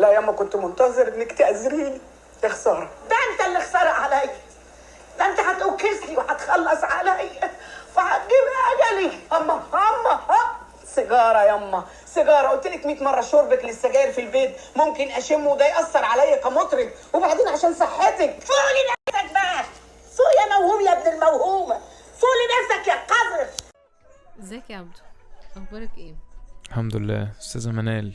لا ياما كنت منتظر انك تعذريني. يا خسارة، ده انت اللي خسارة عليا، ده انت هتوكسني وهتخلص عليا وهتجيب اجلي. اما اما ها سيجارة ياما سيجاره، قلت لك 100 مرة شربك للسجاير في البيت ممكن اشم وده ياثر عليا كمطرب، وبعدين عشان صحتك. فوق لنفسك بقى، فوق يا موهوم يا ابن الموهومه، فوق لنفسك يا قذر. ازيك يا عبدو، اخبارك ايه؟ الحمد لله استاذه منال.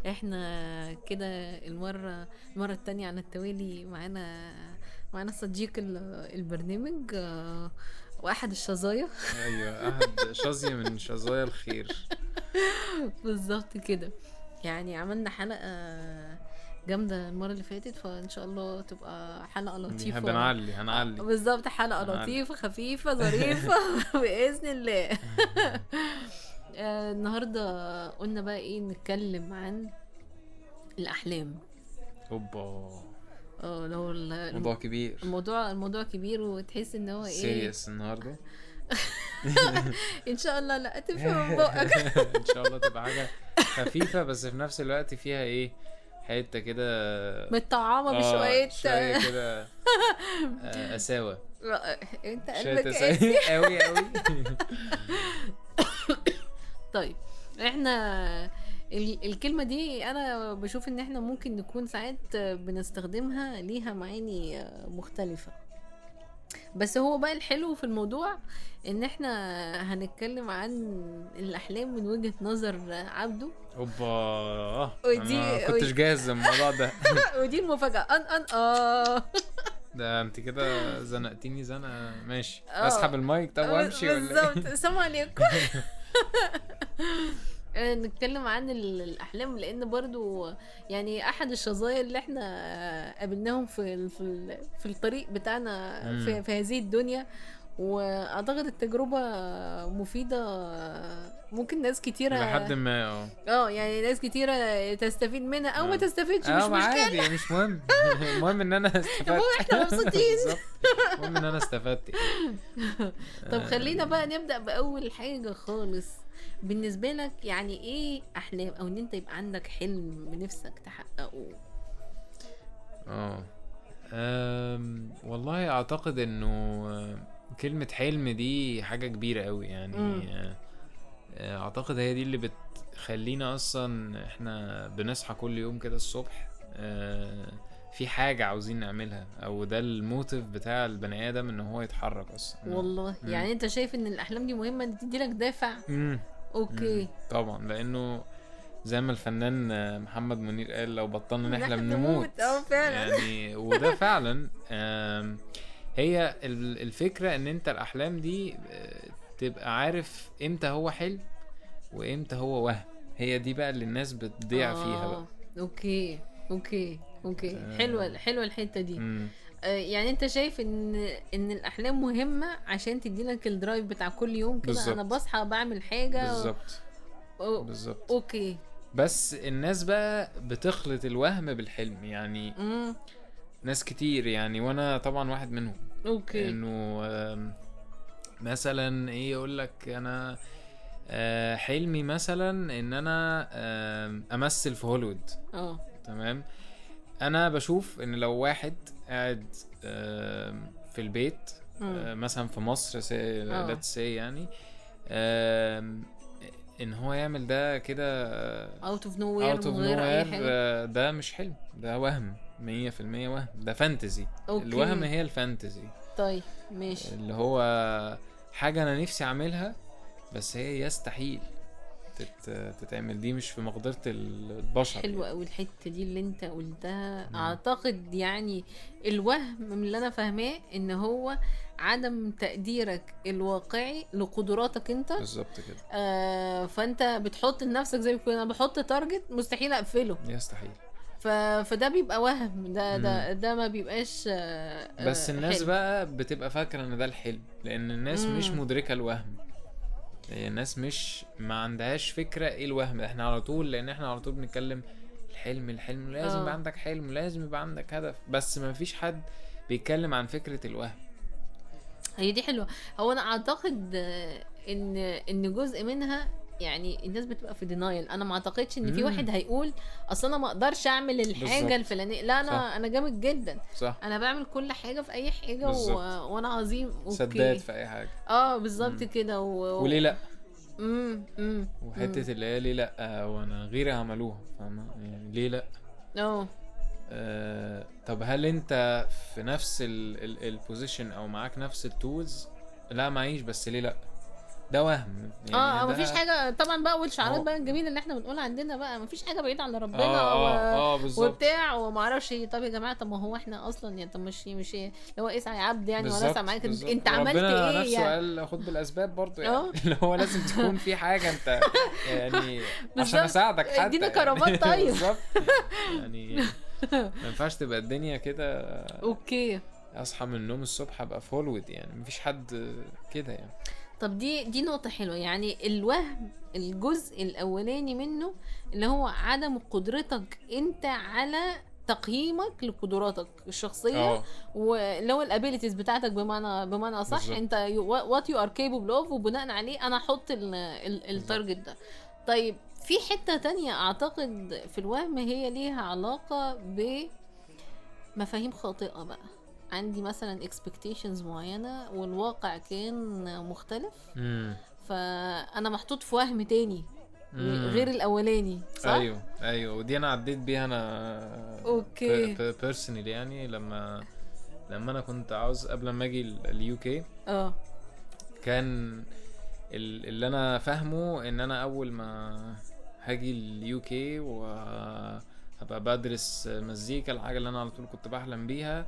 احنا كده المرة التانية على التوالي معانا صديق البرنامج واحد الشظايا. ايوه، احد شظية من شظايا الخير. بالظبط كده. يعني عملنا حلقة جامدة المرة اللي فاتت، فان شاء الله تبقى حلقة لطيفة. هنعلي بالظبط، حلقة لطيفة خفيفة ظريفة باذن الله. النهارده قلنا بقى ايه؟ نتكلم عن الاحلام. اوبا، لو الموضوع كبير، الموضوع كبير، وتحس ان هو ايه serious النهارده. ان شاء الله لا تفهم بقك. ان شاء الله تبقى حاجة خفيفة بس في نفس الوقت فيها ايه، حتة كده متطعمه بشوية شوية كده قساوه. انت قلبك قاسي قوي قوي. طيب احنا الكلمة دي انا بشوف ان احنا ممكن نكون ساعات بنستخدمها ليها معاني مختلفة، بس هو بقى الحلو في الموضوع ان احنا هنتكلم عن الاحلام من وجهة نظر عبده. اوبا، انا كنتش جاهز للموضوع ده. ودي المفاجأة. ان ان ده انت كده زنقتيني زنقه. ماشي، اسحب المايك طب وامشي ولا بالظبط. السلام عليكم. نتكلم عن الاحلام لان برضو يعني احد الشظايا اللي احنا قابلناهم في في الطريق بتاعنا في هذه الدنيا، واعتقد التجربة مفيدة، ممكن ناس كتيرة لحد ما يعني ناس كتيرة تستفيد منها او ما تستفيدش، مش مشكلة، عادي، مش مهم. المهم ان انا استفدت، المهم احنا مبسوطين. المهم ان انا استفدت. طب خلينا بقى نبدا باول حاجة خالص. بالنسبة لك يعني ايه احلام، او ان انت يبقى عندك حلم بنفسك تحققه؟ والله اعتقد انه كلمة حلم دي حاجة كبيرة قوي يعني. اعتقد هي دي اللي بتخلينا اصلا احنا بنصحى كل يوم كده الصبح في حاجة عاوزين نعملها، او ده الموتيف بتاع البني ادم ان هو يتحرك اصلا. والله يعني انت شايف ان الاحلام دي مهمة، تدي لك دافع؟ okay. طبعا، لانه زي ما الفنان محمد منير قال لو بطلنا نحلم نموت. فعلا يعني، وده فعلا. هي الفكرة ان انت الاحلام دي تبقى عارف امتى هو حلم وامتى هو وهم. هي دي بقى اللي الناس بتضيع فيها بقى. okay okay okay، حلوة الحتة دي. يعني انت شايف ان الاحلام مهمة عشان تديلك ال drive بتاع كل يوم كده. انا بصحى بعمل حاجة. بالظبط بالظبط. okay، بس الناس بقى بتخلط الوهم بالحلم يعني. ناس كتير يعني، وانا طبعا واحد منهم. okay، انه مثلا ايه، يقول لك انا حلمي مثلا ان انا امثل في هوليوود. تمام. انا بشوف ان لو واحد قاعد في البيت مثلا في مصر let's say يعني، ان هو يعمل ده كده out of nowhere من غير اي حاجة، ده مش حلم، ده وهم 100% وهم، ده fantasy. الوهم هي ال fantasy. طيب ماشي، اللي هو حاجة انا نفسي اعملها بس هي يستحيل تتعمل، دي مش في مقدرة البشر. حلوة قوي الحتة دي اللي انت قلتها. اعتقد يعني الوهم من اللي انا فاهماه ان هو عدم تقديرك الواقعي لقدراتك انت. بالظبط كده. فانت بتحط لنفسك زي ما انا بحط target مستحيل اقفله، يستحيل. فده بيبقى وهم، ده ده ده ما بيبقاش. بس الناس حلم. بقى بتبقى فاكرة ان ده الحلم، لان الناس مش مدركة الوهم. الناس مش ما عندهاش فكرة ايه الوهم. احنا على طول، لان احنا على طول بنتكلم الحلم الحلم، لازم يبقى عندك حلم، لازم يبقى عندك هدف، بس ما فيش حد بيتكلم عن فكرة الوهم. هي دي حلوة. هو انا اعتقد ان جزء منها يعني الناس بتبقى في denial. انا ما اعتقدش ان في واحد هيقول اصل انا ما اقدرش اعمل الحاجة الفلانية، لا انا صح. انا جامد جدا، صح. انا بعمل كل حاجة في اي حاجة وانا عظيم، okay سداد في اي حاجة. بالظبط كده. وليه لا؟ وحتة اللي هي ليه لا وانا غيري عملوها، فاهمه يعني؟ ليه لا؟ طب هل انت في نفس ال position او معاك نفس ال tools؟ لا معيش، بس ليه لا؟ ده وهم يعني. مفيش حاجة طبعا بقى، والشعارات بقى الجميلة اللي احنا بنقول عندنا بقى مفيش حاجة بعيدة عن ربنا وبتاع وما اعرفش ايه. طب يا جماعة، طب ما هو احنا اصلا يعني، طب مش اللي هو اسعى يا عبد يعني، ولا اسعى معاك، انت عملت ايه نفسه يعني؟ قال خد بالاسباب برضو يعني اللي هو لازم تكون في حاجة انت يعني عشان اساعدك حتى، ادينا كرامات. طيب بالظبط يعني ما ينفعش تبقى الدنيا كده. okay اصحى من النوم الصبح ابقى في هوليوود يعني، مفيش حد كده يعني. طب دي نقطة حلوة يعني. الوهم الجزء الأولاني منه اللي هو عدم قدرتك انت على تقييمك لقدراتك الشخصية، واللي هو ال abilities بتاعتك بمعنى صح، انت what you are capable of، وبناء عليه انا احط ال target ده. طيب في حتة تانية اعتقد في الوهم هي ليها علاقة بمفاهيم خاطئة بقى. عندي مثلا expectations معينة والواقع كان مختلف، فأنا محطوط في وهم تاني غير الأولاني، صح؟ أيوه ودي أنا عديت بيها أنا okay personally يعني. لما أنا كنت عاوز قبل ما أجي ال UK، كان اللي أنا فاهمه إن أنا أول ما هاجي ال UK وهبقى بدرس مزيكا، الحاجة اللي أنا على طول كنت بحلم بيها،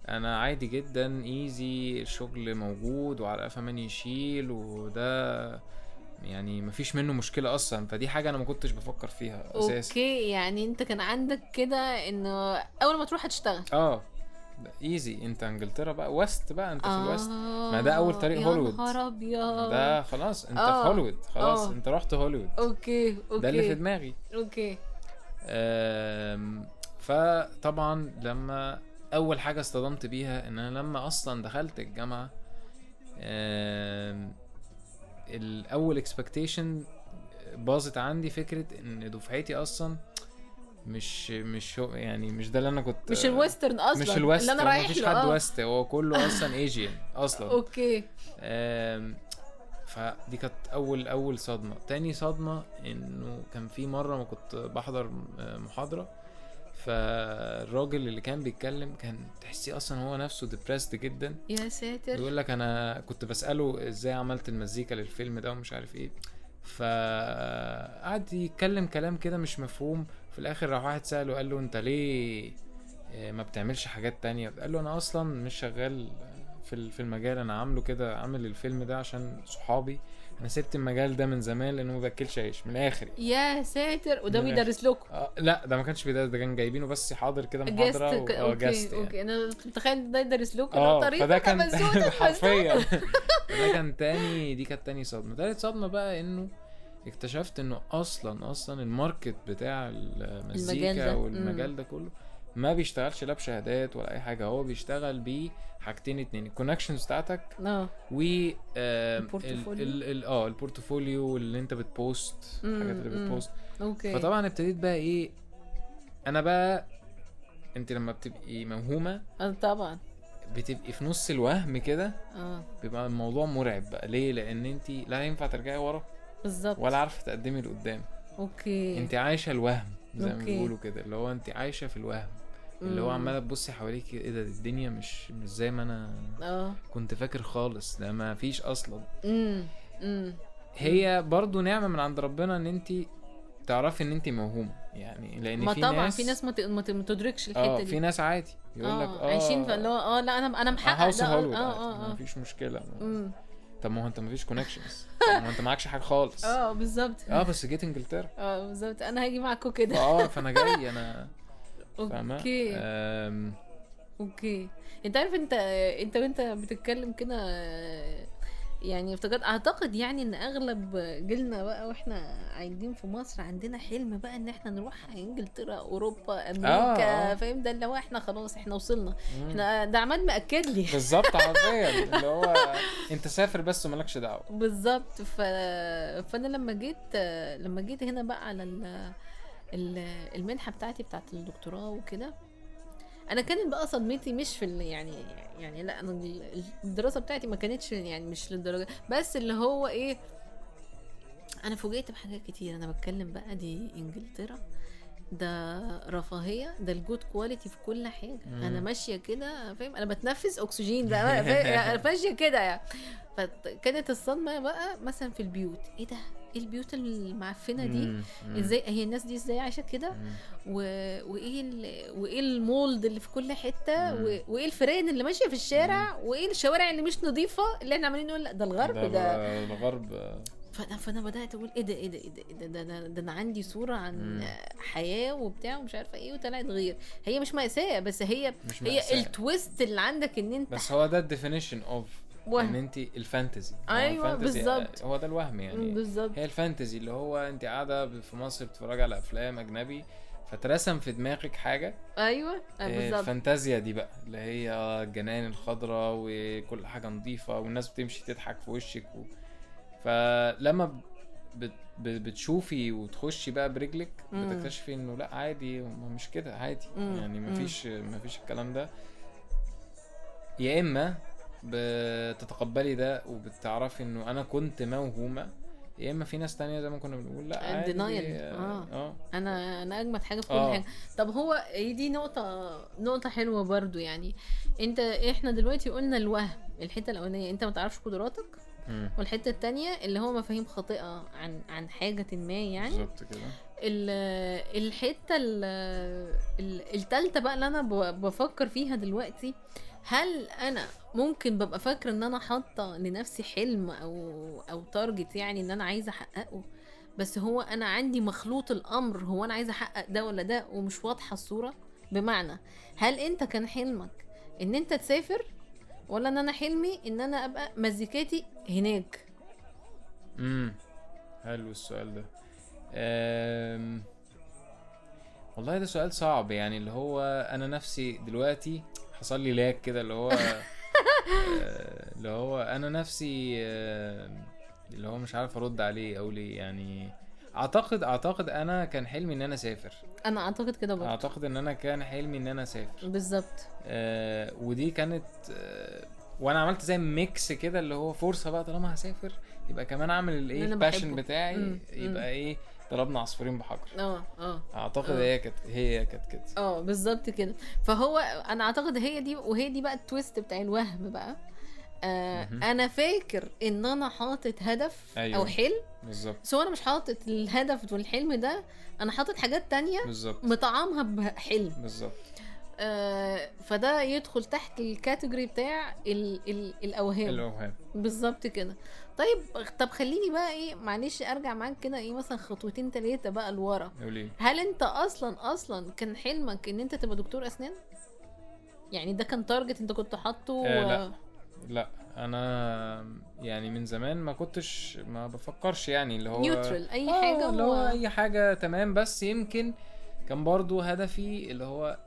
انا عادي جدا easy، الشغل موجود وعلى قفا من يشيل، وده يعني مفيش منه مشكلة اصلا. فدي حاجة انا ما كنتش بفكر فيها اساسا. okay يعني انت كان عندك كده انه اول ما تروح هتشتغل easy، انت انجلترا بقى، west بقى، انت في ال west، ما ده اول طريق هوليوود. ده خلاص انت في هوليوود، خلاص انت رحت هوليوود. okay ده اللي في دماغي. okay فطبعا لما اول حاجة اصطدمت بيها ان انا لما اصلا دخلت الجامعة، الاول expectation باظت عندي، فكرة ان دفعتي اصلا مش يعني مش ده اللي انا كنت، مش ال western اصلا، مش ال west اللي انا رايح له، مفيش حد west، هو كله اصلا Asian اصلا. okay فدي كانت اول صدمة. تاني صدمة انه كان في مرة ما كنت بحضر محاضرة، فالراجل اللي كان بيتكلم كان تحسيه اصلا هو نفسه depressed جدا. يا ساتر. بيقول لك انا كنت بساله ازاي عملت المزيكا للفيلم ده ومش عارف ايه، فقعد يتكلم كلام كده مش مفهوم. في الاخر راح واحد ساله قال له انت ليه ما بتعملش حاجات تانية؟ قال له انا اصلا مش شغال في المجال، انا عامله كده، عامل الفيلم ده عشان صحابي، انا سبت المجال ده من زمان لانه ما باكلش عيش من الاخر. يا ساتر. وده بيدرس لكم؟ لا ده ما كانش بيدرس، ده كان جايبينه بس حاضر كده محاضرة okay okay انا متخيل ده يدرس لكم طريقه، فده كان حرفيا ده كان تاني، دي كانت تاني صدمة. تالت صدمة بقى انه اكتشفت انه اصلا ال market بتاع المزيكا والمجال ده كله ما بيشتغلش لا بشهادات ولا اي حاجة، هو بيشتغل بيه حاجتين اتنين، ال connections بتاعتك و ال portfolio اللي انت بت post، الحاجات اللي بت post. okay. فطبعا ابتديت بقى ايه، انا بقى انت لما بتبقي موهومه طبعا بتبقي في نص الوهم كده، بيبقى الموضوع مرعب بقى. ليه؟ لان انت لا ينفع ترجعي ورا بالظبط، ولا عارفه تقدمي لقدام. okay انت عايشه الوهم زي ما بيقولوا كده، اللي هو انت عايشه في الوهم، اللي هو عماله تبصي حواليك ايه ده، الدنيا مش زي ما انا كنت فاكر خالص، ده ما فيش اصلا. هي برضو نعمه من عند ربنا ان انت تعرفي ان انت موهومه يعني، لان في طبعا ناس، في ناس ما تدركش الحتة دي. في ناس عادي يقول لك عايشين فاللي هو لا انا محقق ده، ما فيش مشكلة. طب ما هو انت ما فيش connections، ما هو انت معكش حاجة خالص. بالظبط. بس جيت انجلترا. بالظبط، انا هاجي معاكم كده. فانا جاي انا. okay okay. انت عارف انت وانت بتتكلم كده يعني افتكرت، اعتقد يعني ان اغلب جيلنا بقى واحنا قاعدين في مصر عندنا حلم بقى ان احنا نروح انجلترا، اوروبا، امريكا، فاهم؟ ده اللي هو احنا خلاص احنا وصلنا، احنا ده عماد مأكد لي بالظبط حرفيا اللي هو انت سافر بس ومالكش دعوه بالظبط. فانا لما جيت هنا بقى على المنحة بتاعتي بتاعت الدكتوراه وكده، انا كانت بقى صدمتي مش في يعني لا، انا الدراسة بتاعتي ما كانتش يعني مش للدرجة، بس اللي هو ايه، انا فوجئت بحاجات كتير. انا بتكلم بقى دي انجلترا، ده رفاهية، ده ال good quality في كل حاجة. انا ماشية كده فاهم، انا بتنفس اكسجين بقى، ماشية كده يعني. فكانت الصدمة بقى مثلا في البيوت، ايه ده، ايه البيوت المعفنه دي، ازاي هي الناس دي ازاي عايشه كده، وايه ال mold اللي في كل حتة، وايه الفيران اللي ماشية في الشارع، وايه الشوارع اللي مش نظيفة اللي احنا عمالين نقول لا ده الغرب، ده الغرب. فانا بدات اقول ايه ده، ايه ده، ايه ده، ده انا عندي صوره عن حياة وبتاع ومش عارفه ايه، وطلعت غير. هي مش مأساة، بس هي مش مأساة. هي ال twist اللي عندك ان انت، بس هو ده ال definition of ان انت ال fantasy. ايوه بالظبط، هو ده الوهم يعني بالظبط. هي ال fantasy اللي هو انت قاعدة في مصر بتتفرجي على افلام اجنبي فترسم في دماغك حاجة. ايوه بالظبط، الفانتازيا دي بقى اللي هي الجنان الخضراء وكل حاجة نظيفة والناس بتمشي تضحك في وشك فلما بتشوفي وتخشي بقى برجلك بتكتشفي انه لا عادي، مش كده عادي. يعني مفيش الكلام ده. يا اما بتتقبلي ده وبتعرفي انه انا كنت موهومه، يا اما في ناس تانية زي ما كنا بنقول لا عادي. انا اجمد حاجة في كل حاجة. طب هو دي نقطة حلوة برضو يعني. انت احنا دلوقتي قلنا الوهم، الحتة الاولانية انت ما تعرفش قدراتك، والحتة التانية اللي هو مفاهيم خاطئه عن حاجة ما يعني بالظبط كده. الحتة التالتة بقى اللي انا بفكر فيها دلوقتي، هل انا ممكن ببقى فاكره ان انا حاطه لنفسي حلم او target يعني ان انا عايزه احققه، بس هو انا عندي مخلوط الامر، هو انا عايزه احقق ده ولا ده، ومش واضحة الصورة. بمعنى هل انت كان حلمك ان انت تسافر، ولا ان انا حلمي ان انا ابقى مزيكاتي هناك؟ حلو السؤال ده. والله ده سؤال صعب يعني، اللي هو انا نفسي دلوقتي حصل لي لاك كده، اللي هو اللي هو انا نفسي اللي هو مش عارف ارد عليه او ليه يعني. اعتقد انا كان حلمي ان انا اسافر. انا اعتقد كده برضه، اعتقد ان انا كان حلمي ان انا اسافر بالظبط. ودي كانت وانا عملت زي mix كده، اللي هو فرصة بقى طالما هسافر يبقى كمان اعمل الايه ال passion بتاعي، يبقى ايه ضربنا عصفورين بحجر. اعتقد هي كانت كده. بالظبط كده. فهو انا اعتقد هي دي، وهي دي بقى ال twist بتاع الوهم بقى. انا فاكر ان انا حاطط هدف. أيوة. او حلم بالظبط، بس انا مش حاطط الهدف والحلم ده، انا حاطط حاجات تانية مطعمها بحلم بالظبط. فده يدخل تحت ال category بتاع الاوهام بالظبط كده. طيب طب خليني بقى ايه، معلش ارجع معاك كده ايه مثلا خطوتين ثلاثة بقى لورا. هل انت اصلا كان حلمك ان انت تبقى دكتور اسنان؟ يعني ده كان target انت كنت حاطه؟ لا انا يعني من زمان ما كنتش ما بفكرش يعني اللي هو neutral اي حاجة، اللي هو اي حاجة تمام. بس يمكن كان برضو هدفي اللي هو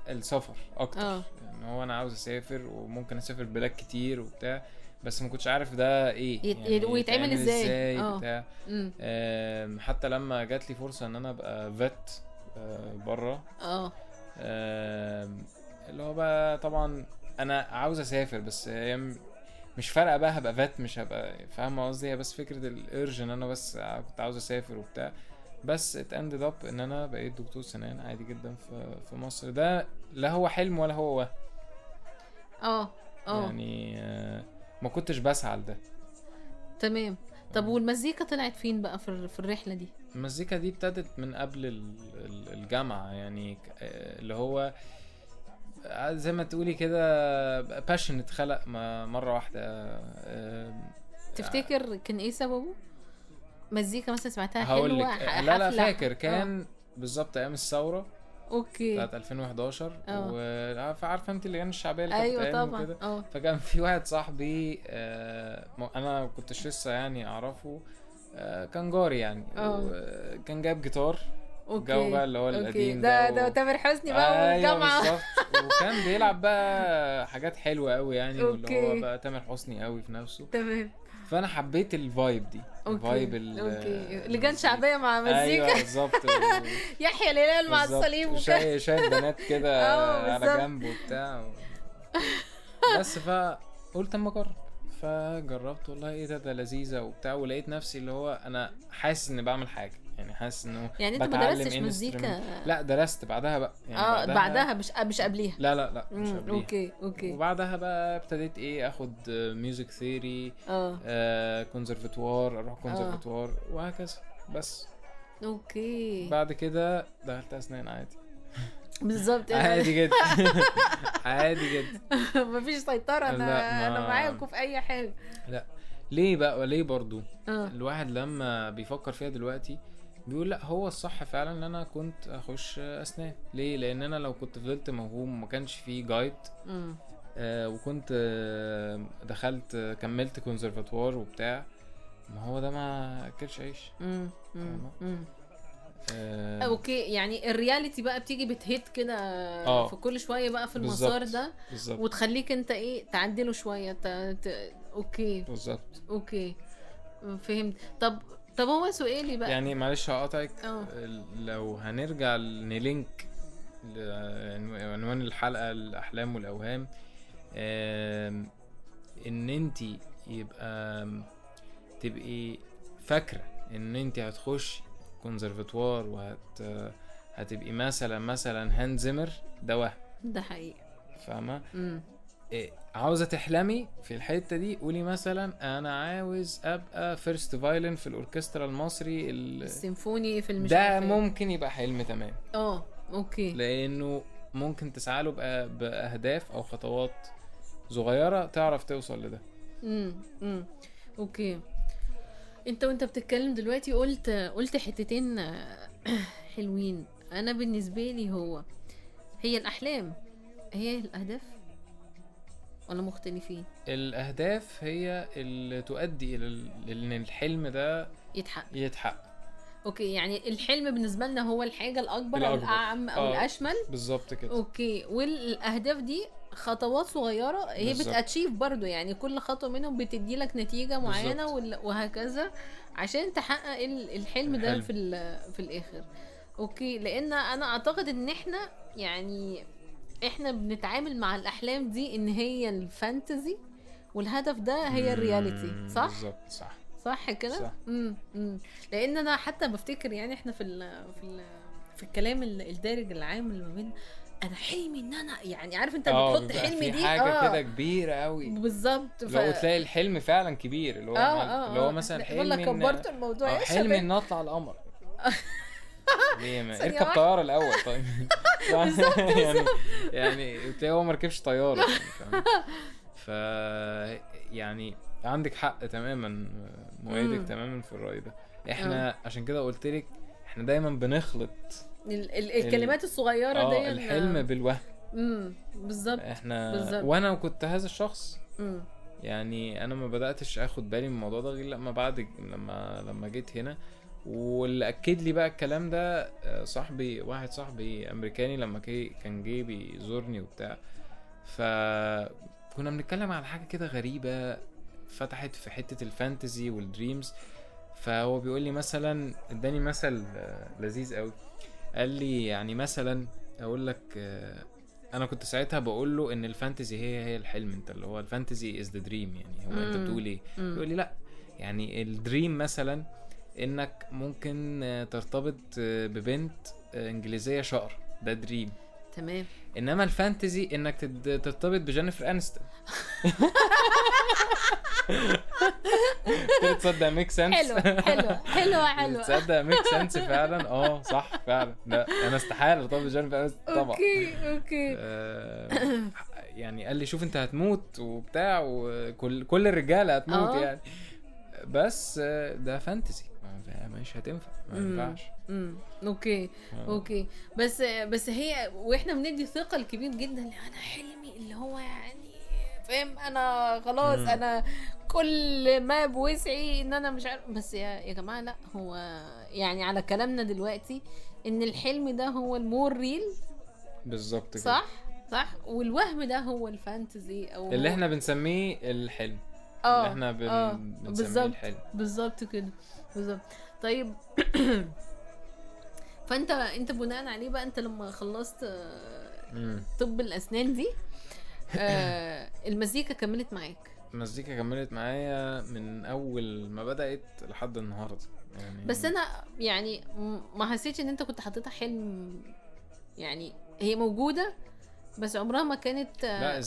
السفر اكتر. يعني هو انا عاوز اسافر وممكن اسافر بلاد كتير وبتاع، بس ما كنتش عارف ده ايه يعني ويتعمل ازاي بتاع. حتى لما جات لي فرصة ان انا ابقى vet بره، اللي هو بقى طبعا انا عاوز اسافر، بس هي مش فارقه بقى هبقى vet مش هبقى، فاهمه قصدي؟ هي بس فكرة ال urge ان انا بس كنت عاوز اسافر وبتاع. بس it ended up ان انا بقيت دكتور سنان عادي جدا في مصر. ده لا هو حلم ولا هو وهم. يعني ما كنتش بسعى لده. تمام. طب والمزيكا طلعت فين بقى في الرحلة دي؟ المزيكا دي ابتدت من قبل الجامعة يعني، اللي هو زي ما تقولي كده passion اتخلق مرة واحدة. تفتكر كان ايه سببه؟ مزيكا مثلا سمعتها حلوة؟ لا فاكر كان بالظبط ايام الثورة. okay. بتاعت 2011. وعارفه انت اللجان الشعبية اللي كانت. ايوه طبعا وكده. فكان في واحد صاحبي انا كنتش لسه يعني اعرفه، كان جاري يعني، كان جايب جيتار جو بقى اللي هو القديم ده تامر حسني بقى والجامعة. ايوه بالظبط. وكان بيلعب بقى حاجات حلوة قوي يعني، واللي هو بقى تامر حسني قوي في نفسه. تمام. فانا حبيت ال vibe دي، ال vibe لجان شعبية مع مزيكا. ايوه بالظبط. يحيى الهلال مع الصليب وكده، شايف بنات كده على جنب وبتاع بس. فقلت اما اجرب، فجربت والله ايه ده لذيذة وبتاع، ولقيت نفسي اللي هو انا حاسس اني بعمل حاجة يعني، حاسس انه يعني انت ما درستش مزيكا؟ لا درست بعدها بقى يعني، بعدها مش قبليها. لا لا لا مش قبليها. okay okay. وبعدها بقى ابتديت ايه، اخد music theory، كونسرفتوار، اروح كونسرفتوار وهكذا بس. okay. بعد كده دخلت اسنان عادي. بالظبط عادي جدا. عادي جدا، مفيش سيطرة. انا معاكم في اي حاجة. لا ليه بقى، ليه برضو الواحد لما بيفكر فيها دلوقتي بيقول لا هو الصح فعلا ان انا كنت اخش اسنان. ليه؟ لان انا لو كنت فضلت موهوم وما كانش فيه guide، وكنت دخلت كملت كونسرفاتوار وبتاع، ما هو ده ما اكلش عيش. okay. يعني ال reality بقى بتيجي بت hit كده في كل شوية بقى في المسار ده، وتخليك انت ايه تعدله شوية okay بالظبط. okay فهمت. طب هو سؤالي بقى يعني، معلش هقاطعك، لو هنرجع ن link عنوان الحلقة الاحلام والاوهام، ان انت يبقى تبقي فاكره ان انت هتخش كونسرفتوار وهتبقي مثلا هانز زيمر، ده وهم، ده حقيقي، فاهمه؟ إيه، عاوزه تحلمي في الحتة دي، قولي مثلا انا عاوز ابقى first violin في الاوركسترا المصري السيمفوني في المش ده ممكن يبقى حلم. تمام. okay. لانه ممكن تسعى له باهداف او خطوات صغيرة تعرف توصل لده. okay. انت وانت بتتكلم دلوقتي قلت حتتين حلوين. انا بالنسبة لي هي الاحلام هي الاهداف ولا مختلفين؟ الاهداف هي اللي تؤدي الى ان الحلم ده يتحقق. okay. يعني الحلم بالنسبة لنا هو الحاجة الاكبر او الاعم او الاشمل. بالظبط كده. okay. والاهداف دي خطوات صغيرة هي بت achieve برضو، يعني كل خطوة منهم بتدي لك نتيجة معينة وهكذا عشان تحقق الحلم ده في الاخر. okay. لان انا اعتقد ان احنا يعني احنا بنتعامل مع الاحلام دي ان هي ال fantasy، والهدف ده هي ال reality. صح؟ بالظبط. صح صح كده. لان انا حتى بفتكر يعني احنا في ال في الكلام الدارج العام اللي ما بين انا حلمي ان انا يعني، عارف انت بتحط حلمي دي حاجة كده كبيرة قوي. بالظبط. لو تلاقي الحلم فعلا كبير، اللي هو اللي هو مثلا حلمي والله كبرت الموضوع يا شباب، حلمي ان اطلع القمر. ليه ما اركب طيارة الاول طيب؟ يعني تلاقي هو ما ركبش طيارة يعني. ف يعني عندك حق تماما، مؤيدك تماما في الراي ده. احنا عشان كده قلت لك احنا دايما بنخلط الكلمات الصغيرة دي، الحلم بالوهم. بالظبط. احنا بالزبط. وانا كنت هذا الشخص. يعني انا ما بداتش اخد بالي من الموضوع ده غير لما بعد لما جيت هنا. واللي اكد لي بقى الكلام ده صاحبي، واحد صاحبي امريكاني لما كان جه بيزورني وبتاع، فكنا بنتكلم على حاجة كده غريبة فتحت في حتة ال fantasy وال dreams. فهو بيقول لي مثلا، اداني مثل لذيذ قوي، قال لي يعني مثلا اقول لك، انا كنت ساعتها بقول له ان ال fantasy هي الحلم، انت اللي هو ال fantasy is the dream، يعني هو انت بتقول ايه؟ بيقول لي لا، يعني ال dream مثلا انك ممكن ترتبط ببنت انجليزية شقر، ده dream. تمام. انما ال fantasy انك ترتبط بجينيفر انستون. تصدق make sense. حلوة حلوة حلوة حلوة. تصدق make sense فعلا. صح فعلا. لا انا استحالة ارتبط بجينيفر انستون طبعا. okay okay. يعني قال لي شوف انت هتموت وبتاع، وكل كل الرجالة هتموت يعني. بس ده fantasy، مش هتنفع، ما ينفعش. okay okay. بس هي واحنا بندي ثقة الكبير جدا، انا حلمي اللي هو يعني فاهم، انا خلاص انا كل ما بوسعي ان انا مش عارف. بس يا جماعة لا، هو يعني على كلامنا دلوقتي ان الحلم ده هو ال more real. بالظبط كده. صح صح. والوهم ده هو ال fantasy، او اللي احنا بنسميه الحلم. اللي احنا بنسميه الحلم. بالظبط كده، بالظبط. طيب فانت انت بناء عليه بقى، انت لما خلصت طب الاسنان دي المزيكا كملت معاك؟ المزيكا كملت معايا من اول ما بدأت لحد النهارده يعني. بس انا يعني ما حسيتش ان انت كنت حاططها حلم، يعني هي موجودة بس عمرها ما كانت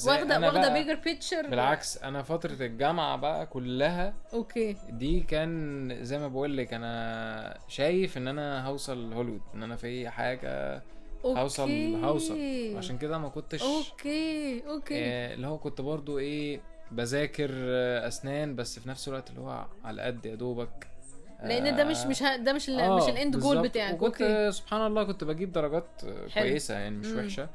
واخده bigger picture. بالعكس، انا فترة الجامعة بقى كلها okay دي كان زي ما بقول لك، انا شايف ان انا هوصل هوليوود، ان انا في حاجة هوصل. عشان كده ما كنتش okay اللي هو كنت برضو ايه بذاكر اسنان، بس في نفس الوقت اللي هو على قد يا دوبك، لان ده مش ده مش مش ال end goal بتاعك. وكنت سبحان الله كنت بجيب درجات كويسة يعني مش وحشة،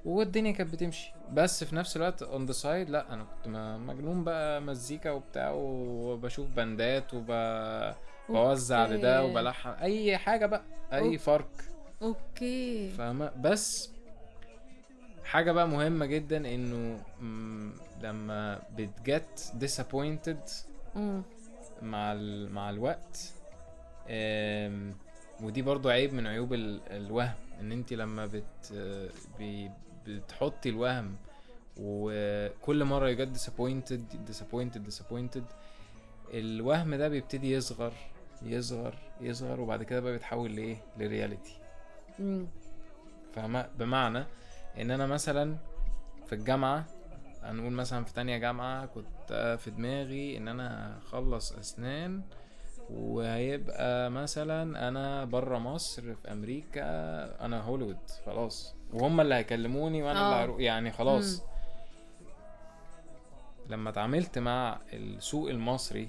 والدنيا كانت بتمشي. بس في نفس الوقت on the side لا، انا كنت مجنون بقى مزيكا وبتاع، وبشوف band ات وبوزع لده وبلحن اي حاجة بقى، اي فرق. okay فاهمه. بس حاجة بقى مهمة جدا، انه لما بت get disappointed مع الوقت، ودي برضو عيب من عيوب الوهم، ان انت لما بتحطي الوهم وكل مرة you get disappointed disappointed disappointed، الوهم ده بيبتدي يصغر يصغر يصغر، وبعد كده بقى بيتحول لايه؟ ل reality. فاهمه؟ بمعنى ان انا مثلا في الجامعة، هنقول مثلا في تانية جامعة، كنت في دماغي ان انا هخلص اسنان وهيبقى مثلا انا برا مصر في امريكا، انا هوليوود خلاص، وهم اللي هيكلموني وانا اللي هروح يعني خلاص. لما اتعاملت مع السوق المصري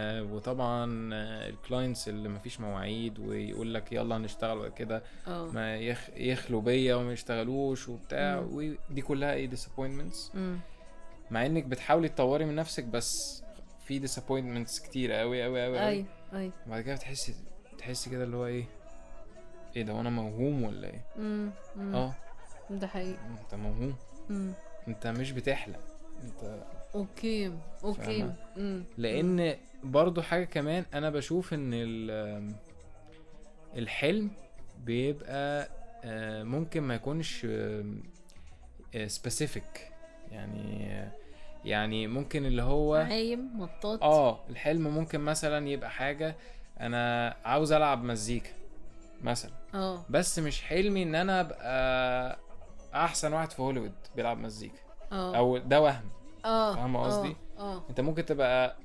وطبعا ال clients اللي مفيش مواعيد ويقول لك يلا هنشتغل وكده كده، ما يخلوا بيا وما يشتغلوش وبتاع، ودي كلها ايه disappointments. مع انك بتحاولي تطوري من نفسك، بس في disappointments كتير قوي قوي قوي. اي بعد كده تحسي كده اللي هو ايه ده، وانا موهوم ولا ايه؟ ده حقيقي، انت موهوم، انت مش بتحلم انت. okay. لان برضو حاجة كمان انا بشوف ان الحلم بيبقى ممكن ما يكونش specific، يعني ممكن اللي هو عايم مطاط. الحلم ممكن مثلا يبقى حاجة انا عاوز العب مزيكا مثلا، بس مش حلمي ان انا ابقى احسن واحد في هوليوود بيلعب مزيكا، او ده وهم. فاهم قصدي؟ انت ممكن تبقى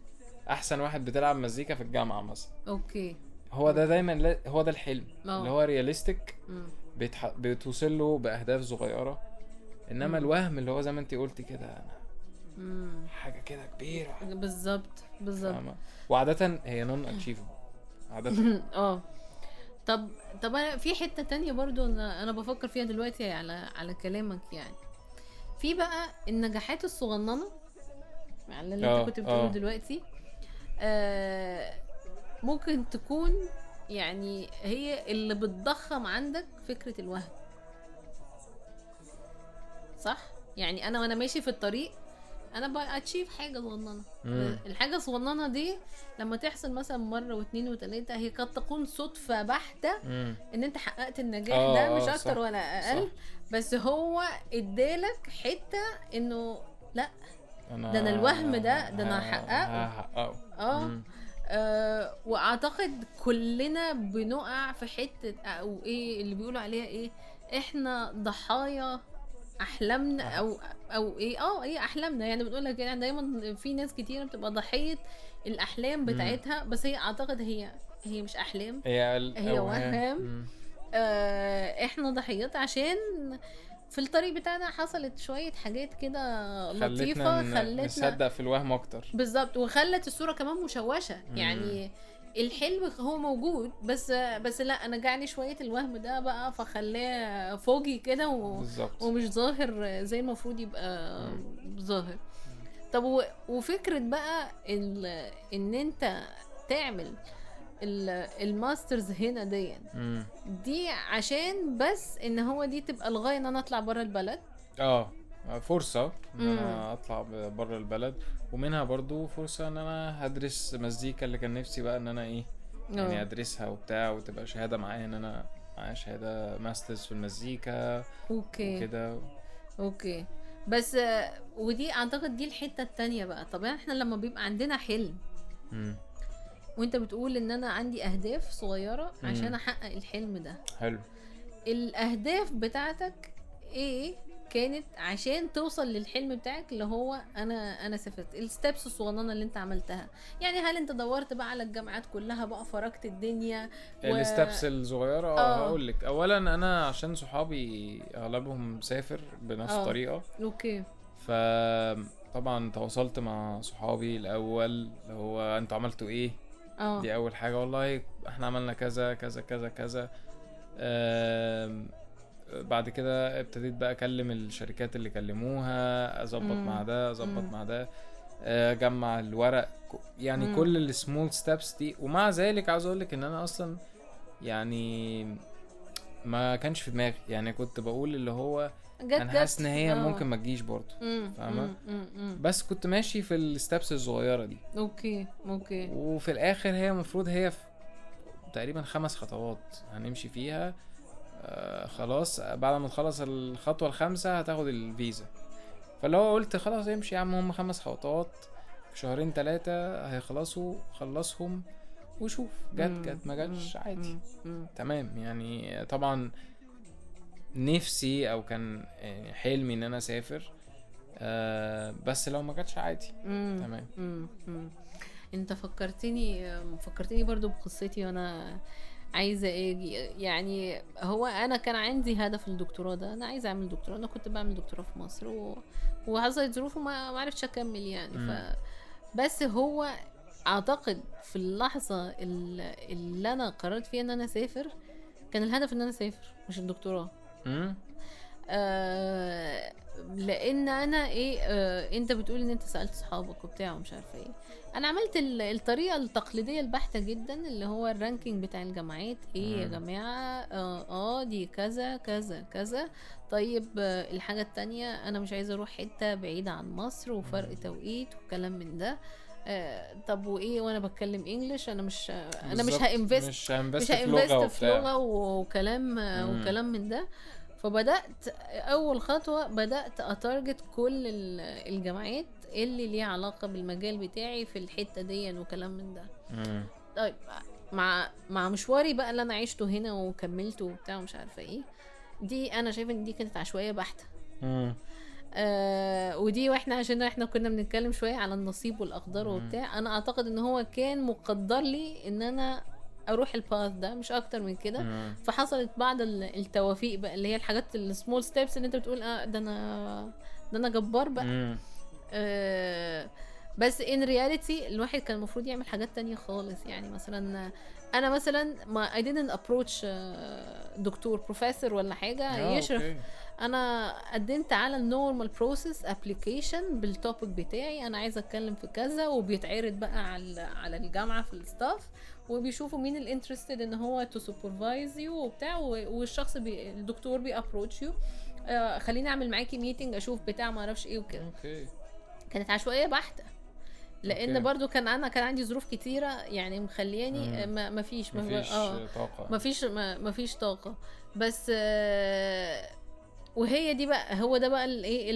احسن واحد بتلعب مزيكا في الجامعة مثلا. okay، هو ده دايما هو ده الحلم اللي هو realistic، بتوصل له باهداف صغيرة. انما الوهم اللي هو زي ما انت قلتي كده، انا حاجة كده كبيرة. بالظبط بالظبط. وعاده هي non achievable عادة. طب انا في حتة تانية برضو انا بفكر فيها دلوقتي على كلامك، يعني في بقى النجاحات الصغننه على اللي انت كنت بتقوله دلوقتي، ممكن تكون يعني هي اللي بتضخم عندك فكرة الوهم، صح؟ يعني انا وانا ماشي في الطريق انا ب achieve حاجة صغننه، الحاجة الصغننه دي لما تحصل مثلا مرة واثنين وثلاثة، هي قد تكون صدفة بحته ان انت حققت النجاح ده، مش اكتر ولا اقل. صح. بس هو ادالك حتة انه لا، ده انا الوهم ده انا هحققه. واعتقد كلنا بنقع في حتة او ايه اللي بيقولوا عليها ايه، احنا ضحايا احلامنا او ايه ايه احلامنا، يعني بنقول لك يعني دايما في ناس كتيرة بتبقى ضحية الاحلام بتاعتها، بس هي اعتقد هي مش احلام، هي وهم. احنا ضحيات عشان في الطريق بتاعنا حصلت شوية حاجات كده لطيفة خلتنا نصدق في الوهم اكتر. بالظبط، وخلت الصورة كمان مشوشة. يعني الحلم هو موجود بس لا انا جعني شوية الوهم ده بقى فخلاه فوجي كده ومش ظاهر زي المفروض يبقى ظاهر. طب وفكره بقى ان انت تعمل ال masters هنا دي عشان بس ان هو دي تبقى الغاية ان انا اطلع بره البلد. فرصة ان انا اطلع بره البلد، ومنها برضو فرصة ان انا هدرس مزيكا اللي كان نفسي بقى ان انا ايه يعني ادرسها وبتاع، وتبقى شهادة معايا ان انا معايا شهادة masters في المزيكا. okay وكده. okay بس ودي اعتقد دي الحتة التانية بقى. طب احنا لما بيبقى عندنا حلم وانت بتقول ان انا عندي اهداف صغيرة عشان احقق الحلم ده، حلو، الاهداف بتاعتك ايه كانت عشان توصل للحلم بتاعك اللي هو انا سافرت؟ ال steps الصغننه اللي انت عملتها، يعني هل انت دورت بقى على الجامعات كلها بقى فركت الدنيا ال steps الصغيرة؟ هقول لك اولا انا عشان صحابي اغلبهم سافر بنفس الطريقة. okay. فطبعا تواصلت مع صحابي الاول اللي هو انتوا عملتوا ايه؟ دي اول حاجة، والله احنا عملنا كذا كذا كذا كذا. بعد كده ابتديت بقى اكلم الشركات اللي كلموها، اظبط مع ده، اظبط مع ده، اجمع الورق، يعني كل ال small steps دي. ومع ذلك عاوز اقولك ان انا اصلا يعني ما كانش في دماغي، يعني كنت بقول اللي هو انا حاسس ان هي ممكن ما تجيش برضه، فاهمه؟ بس كنت ماشي في ال steps الصغيرة دي. okay okay. وفي الاخر هي المفروض هي في تقريبا 5 خطوات هنمشي فيها. خلاص بعد ما تخلص الخطوة الخامسة هتاخد الفيزا. فاللي هو قلت خلاص امشي يا عم، هم 5 خطوات في 2-3 هيخلصوا، خلصهم وشوف جت ما جاتش عادي. تمام. يعني طبعا نفسي او كان يعني حلمي ان انا اسافر، بس لو ما جاتش عادي. تمام. انت فكرتني برضو بقصتي وانا عايزه اجي. يعني هو انا كان عندي هدف الدكتوراه ده، انا عايزه اعمل دكتوراه، انا كنت بعمل دكتوراه في مصر وحصلت ظروف وما عرفتش اكمل يعني. بس هو اعتقد في اللحظة اللي انا قررت فيها ان انا اسافر كان الهدف ان انا اسافر مش الدكتوراه. لان انا ايه، انت بتقول ان انت سألت صحابك وبتاع ومش عارفه ايه، انا عملت الطريقة التقليدية البحتة جدا اللي هو ال ranking بتاع الجامعات. ايه يا جماعة، دي كذا كذا كذا. طيب الحاجة التانية انا مش عايزه اروح حتة بعيدة عن مصر وفرق توقيت وكلام من ده. طب وايه وانا بتكلم English، انا مش ه invest، مش ه invest في لغة وكلام وكلام من ده. فبدأت أول خطوة بدأت أ target كل الجامعات اللي ليها علاقة بالمجال بتاعي في الحتة دي وكلام من ده. طيب مع مشواري بقى اللي أنا عشته هنا وكملته وبتاع ومش عارفة إيه، دي أنا شايفة إن دي كانت عشوائية بحتة. ودي واحنا عشان احنا كنا بنتكلم شوية على النصيب والأقدار وبتاع، أنا أعتقد إن هو كان مقدر لي إن أنا اروح ال path ده مش اكتر من كده. فحصلت بعض التوافيق بقى اللي هي الحاجات ال small steps اللي انت بتقول ده انا جبار بقى. بس in reality الواحد كان المفروض يعمل حاجات تانية خالص. يعني مثلا انا مثلا ما I didn't approach دكتور بروفيسور ولا حاجة يشرف. انا قدمت على ال normal process application بال topic بتاعي، انا عايزه اتكلم في كذا، وبيتعرض بقى على الجامعة في ال staff وبيشوفوا مين ال interested ان هو to supervise you وبتاع، والشخص الدكتور بي approach you، خليني اعمل معاكي meeting اشوف بتاع ما اعرفش ايه وكده. okay. كانت عشوائية بحته لان okay. برضو كان عندي ظروف كتيرة يعني مخلياني ما فيش طاقة، ما فيش طاقة. بس وهي دي بقى، هو ده بقى الايه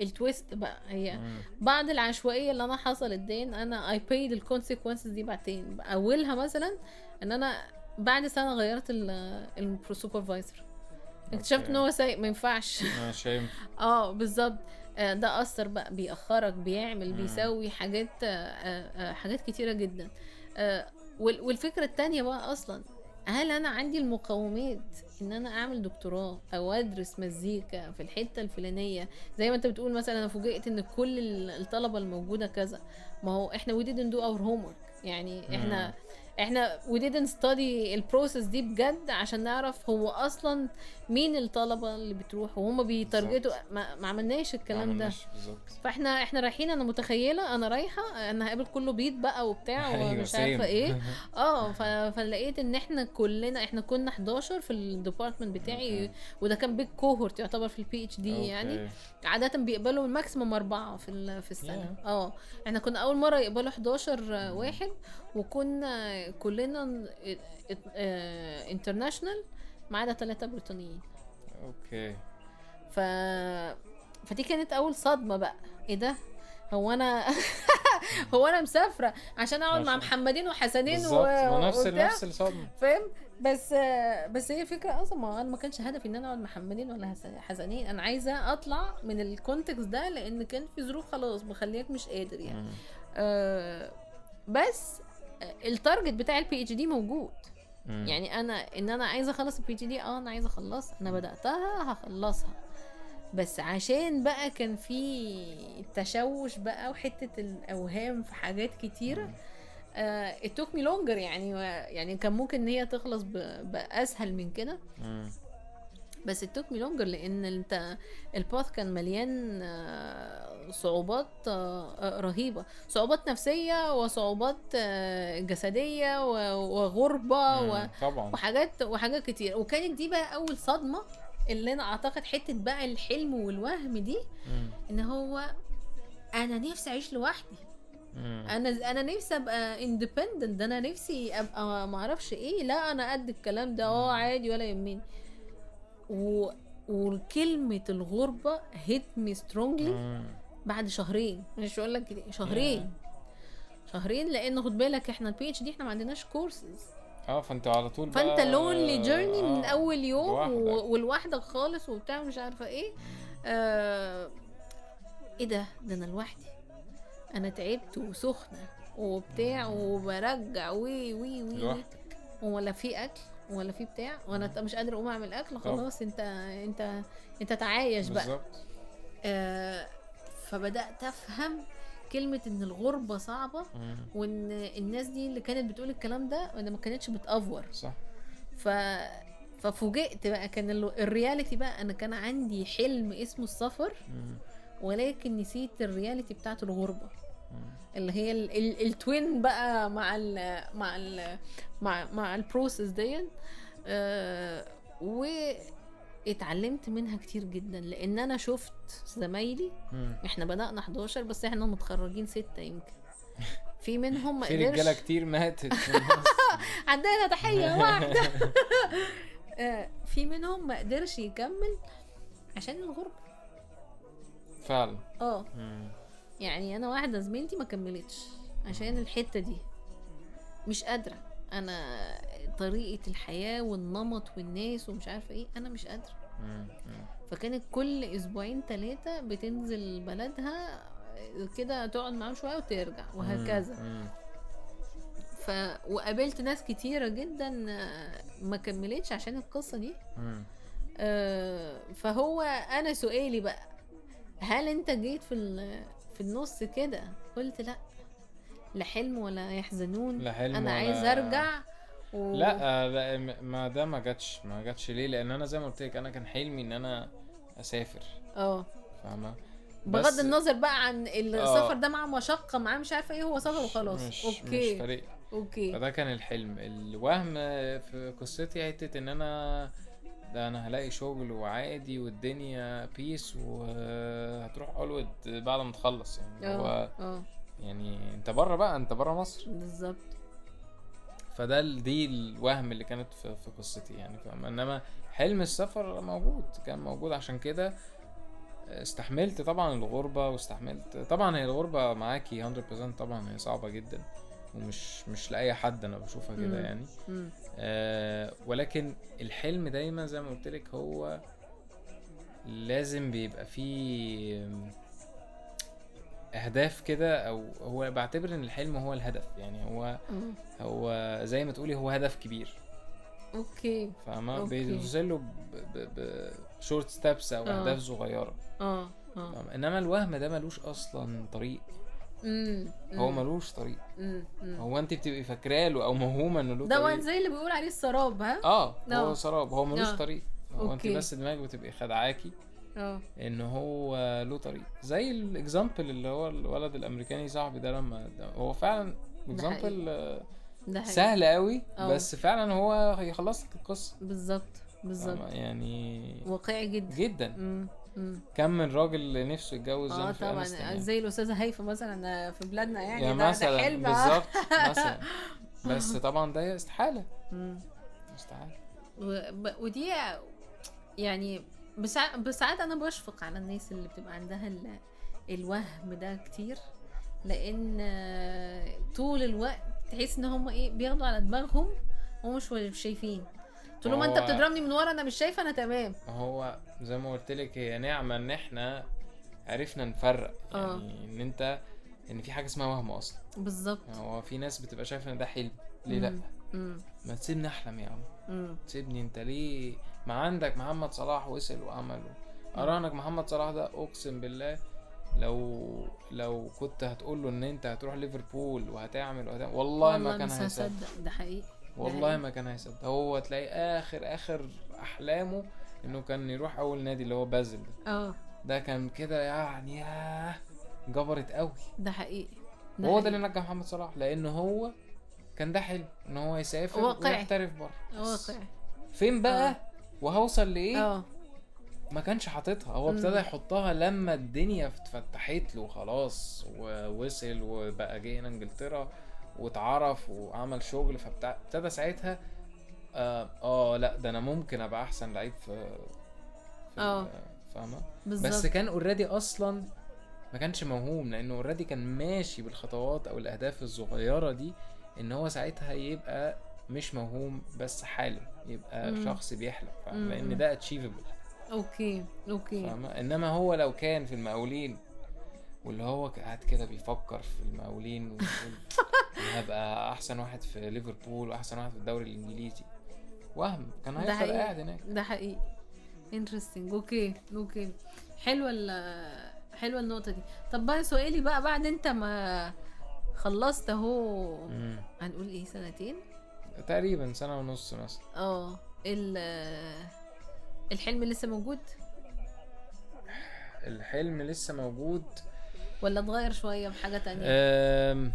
ال twist بقى، هي بعد العشوائية اللي انا حصلت دي انا I paid ال consequences دي بعدين. اولها مثلا ان انا بعد سنة غيرت ال supervisor، اكتشفت ان هو سايق ما ينفعش. بالظبط. ده اثر بقى، بيأخرك، بيعمل بيسوي حاجات، حاجات كتيرة جدا. والفكرة التانية بقى اصلا هل انا عندي المقومات ان انا اعمل دكتوراه او ادرس مزيكا في الحتة الفلانية؟ زي ما انت بتقول مثلا انا فوجئت ان كل الطلبة الموجودة كذا. ما هو احنا we didn't do our homework، يعني احنا we didn't study ال process دي بجد عشان نعرف هو اصلا مين الطلبة اللي بتروح وهم بي target وا. ما عملناش الكلام ده. فاحنا رايحين، انا متخيله انا رايحة انا هقابل كله بيض بقى وبتاع ومش عارفه ايه. فلقيت ان احنا كلنا، احنا كنا 11 في ال department بتاعي، وده كان big cohort يعتبر في ال PhD. يعني عادة بيقبلوا ال maximum 4 في السنة. احنا كنا اول مرة يقبلوا 11 واحد، وكنا كلنا international ما عدا 3 بريطانيين. okay. فدي كانت اول صدمة بقى، ايه ده، هو انا هو انا مسافرة عشان اقعد مع محمدين وحسنين نفس الصدمة، فاهم؟ بس هي فكرة اصلا، ما انا ما كانش هدفي ان انا اقعد مع محمدين ولا حسنين، انا عايزه اطلع من ال context ده، لان كان في ظروف خلاص بخليك مش قادر يعني. بس ال target بتاع ال PhD موجود. يعني انا ان انا عايزه اخلص ال PhD، انا عايزه اخلص، انا بداتها هخلصها، بس عشان بقى كان في تشوش بقى وحتة الاوهام في حاجات كتيرة، it took me longer. يعني كان ممكن ان هي تخلص باسهل من كده، بس it took me longer لان انت ال path كان مليان صعوبات رهيبة، صعوبات نفسية وصعوبات جسدية وغربة وحاجات كتير. وكانت دي بقى اول صدمة اللي انا اعتقد حتة بقى الحلم والوهم دي، ان هو انا نفسي اعيش لوحدي، انا نفسي ابقى independent، انا نفسي ابقى ما اعرفش ايه، لا انا قد الكلام ده عادي ولا يهمني. وكلمة الغربة hit me strongly بعد شهرين، مش هقول لك شهرين، لان خد بالك احنا ال PhD احنا ما عندناش كورسز، فانت على طول فانت lonely journey من اول يوم ولوحدك خالص وبتاع مش عارفه ايه. ايه ده انا لوحدي، انا تعبت وسخنه وبتاع وبرجع وي وي وي ولا في اكل ولا في بتاع، وانا مش قادرة اقوم اعمل اكل خلاص. انت انت انت تعايش بقى. فبدات افهم كلمة ان الغربة صعبة، وان الناس دي اللي كانت بتقول الكلام ده وانا ما كانتش بتأفور صح. ففوجئت بقى، كان ال reality بقى، انا كان عندي حلم اسمه السفر، ولكن نسيت ال reality بتاعت الغربة، اللي هي ال twin بقى مع ال مع ال مع مع ال process دي. واتعلمت منها كتير جدا، لان انا شفت زمايلي، احنا بدأنا 11 بس احنا متخرجين 6 يمكن، في منهم ما قدرش، في رجاله كتير ماتت عندنا تحية واحدة. في منهم ما قدرش يكمل عشان الغربة فعلا. يعني انا واحدة زميلتي ما كملتش عشان الحتة دي، مش قادرة، انا طريقه الحياة والنمط والناس ومش عارفه ايه، انا مش قادرة. فكانت كل اسبوعين 3 بتنزل بلدها كده، تقعد معاهم شوية وترجع وهكذا. وقابلت ناس كتيرة جدا ما كملتش عشان القصة دي. فهو انا سؤالي بقى، هل انت جيت في النص كده قلت لا لا حلم ولا يحزنون، لا حلم انا عايز ارجع لا ما ده ما جاتش ليه؟ لان انا زي ما قلت لك انا كان حلمي ان انا اسافر. فاهمه، بغض النظر بقى عن السفر ده مع مشقة مع مش عارفه ايه، هو سفر وخلاص. okay مش فارق. okay، فده كان الحلم. الوهم في قصتي حتة ان انا ده انا هلاقي شغل وعادي والدنيا peace وهتروح هوليوود بعد ما تخلص، يعني هو يعني انت بره بقى، انت بره مصر بالظبط. فده دي الوهم اللي كانت في قصتي يعني، فاهم؟ انما حلم السفر موجود، كان موجود، عشان كده استحملت طبعا الغربة، واستحملت طبعا هي الغربة معاكي 100% طبعا هي صعبة جدا ومش مش لأي حد، انا بشوفها كده يعني. ولكن الحلم دايما زي ما قلت لك هو لازم بيبقى فيه اهداف كده، او هو بعتبر ان الحلم هو الهدف يعني، هو زي ما تقولي هو هدف كبير. okay. فاهمه؟ بيوصل له ب short steps او اهداف صغيرة. انما الوهم ده ملوش اصلا طريق. هو ملوش طريق. هو انت بتبقي فاكراه له او موهومه انه له طريق. ده زي اللي بيقول عليه السراب. ها هو سراب، هو ملوش طريق. هو انت بس دماغك بتبقي خدعاكي ان هو له طريق. زي ال example اللي هو الولد الامريكاني صاحبي ده، لما ده هو فعلا example سهل قوي، بس فعلا هو يخلص لك القصة. بالظبط بالظبط، يعني واقعي جدا جدا. كم من راجل نفسه يتجوز طبعا يعني زي الاستاذة هيفا مثلا في بلادنا، يعني ده حلم بالظبط مثلا. بس طبعا ده استحالة. استحالة. ودي يعني بساعات انا بشفق على الناس اللي بتبقى عندها الوهم ده كتير، لان طول الوقت تحس ان هم ايه بياخدوا على دماغهم ومش شايفين. طول ما انت بتضربني من ورا انا مش شايفه، انا تمام. هو زي ما قلت لك، هي نعمه ان احنا عرفنا نفرق. يعني ان انت ان في حاجة اسمها وهم اصلا. بالظبط. هو في ناس بتبقى شايفه ان ده حلم. ليه لا؟ ما تسيبني احلم يا عم. تسيبني انت ليه؟ ما عندك محمد صلاح وصل وعمل. اراهنك محمد صلاح ده اقسم بالله لو كنت هتقول له ان انت هتروح ليفربول وهتعمل والله ما كان هيصدق. ده حقيقي والله ما كان هيصدق. هو تلاقي اخر احلامه انه كان يروح اول نادي اللي هو بازل ده. ده كان كده يعني جبرت قوي. ده حقيقي. هو ده اللي نجح محمد صلاح، لانه هو كان ده حلم ان هو يسافر ويحترف بره. واقعي. فين بقى وهوصل لايه؟ ما كانش حاططها. هو ابتدى يحطها لما الدنيا اتفتحت له خلاص، ووصل وبقى جه هنا انجلترا واتعرف وعمل شغل، فابتدى ساعتها لا ده انا ممكن ابقى احسن لعيب في فاهمه؟ بس كان already اصلا ما كانش موهوم، لانه already كان ماشي بالخطوات او الاهداف الصغيرة دي، ان هو ساعتها يبقى مش موهوم بس حالم، يبقى شخص بيحلم، لان ده achievable. okay فاهمه؟ انما هو لو كان في المقاولين، واللي هو قاعد كده بيفكر في المقاولين ويقول هبقى احسن واحد في ليفربول واحسن واحد في الدوري الانجليزي، وهم كان هيفضل قاعد هناك. ده حقيقي. interesting. okay حلوة النقطة دي. طب بقى سؤالي بقى، بعد انت ما خلصت اهو، هنقول ايه، سنتين تقريبا، سنة ونص مثلا. الحلم لسه موجود؟ الحلم لسه موجود ولا اتغير شوية بحاجة تانية؟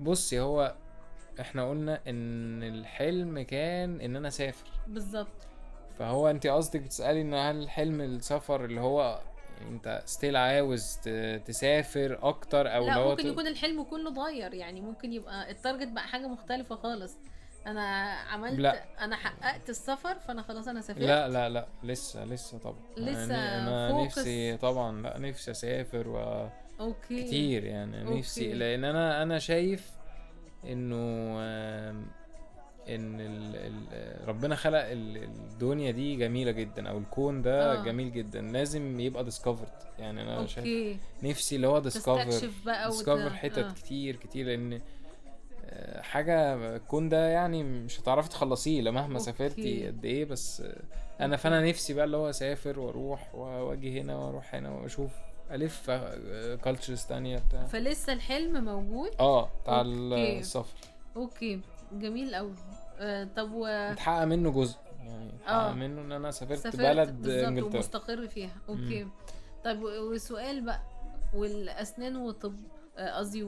بصي، هو احنا قلنا ان الحلم كان ان انا اسافر. بالظبط. فهو انت قصدك بتسألي ان هل الحلم السفر اللي هو انت still عاوز تسافر اكتر، او لا ممكن يكون الحلم كله اتغير، يعني ممكن يبقى ال target بقى حاجة مختلفة خالص. انا عملت، لا. انا حققت السفر فانا خلاص انا سافرت. لا لا لا، لسه طبعا لسه يعني انا نفسي طبعا، لا نفسي اسافر okay كتير يعني. okay. نفسي، لان انا شايف انه ان ربنا خلق الدنيا دي جميلة جدا، او الكون ده جميل جدا، لازم يبقى discovered. يعني انا شايف نفسي اللي هو discover حتت كتير كتير، لان حاجة الكون ده يعني مش هتعرفي تخلصيه مهما سافرتي قد ايه. بس انا فانا نفسي بقى اللي هو اسافر واروح واجي هنا واروح هنا واشوف، الف cultures تانية بتاع. فلسه الحلم موجود بتاع السفر. okay جميل قوي. طب اتحقق منه جزء، يعني اتحقق منه ان انا سافرت بلد انجلترا ومستقر فيها. okay. طب وسؤال بقى، والاسنان وطب قصدي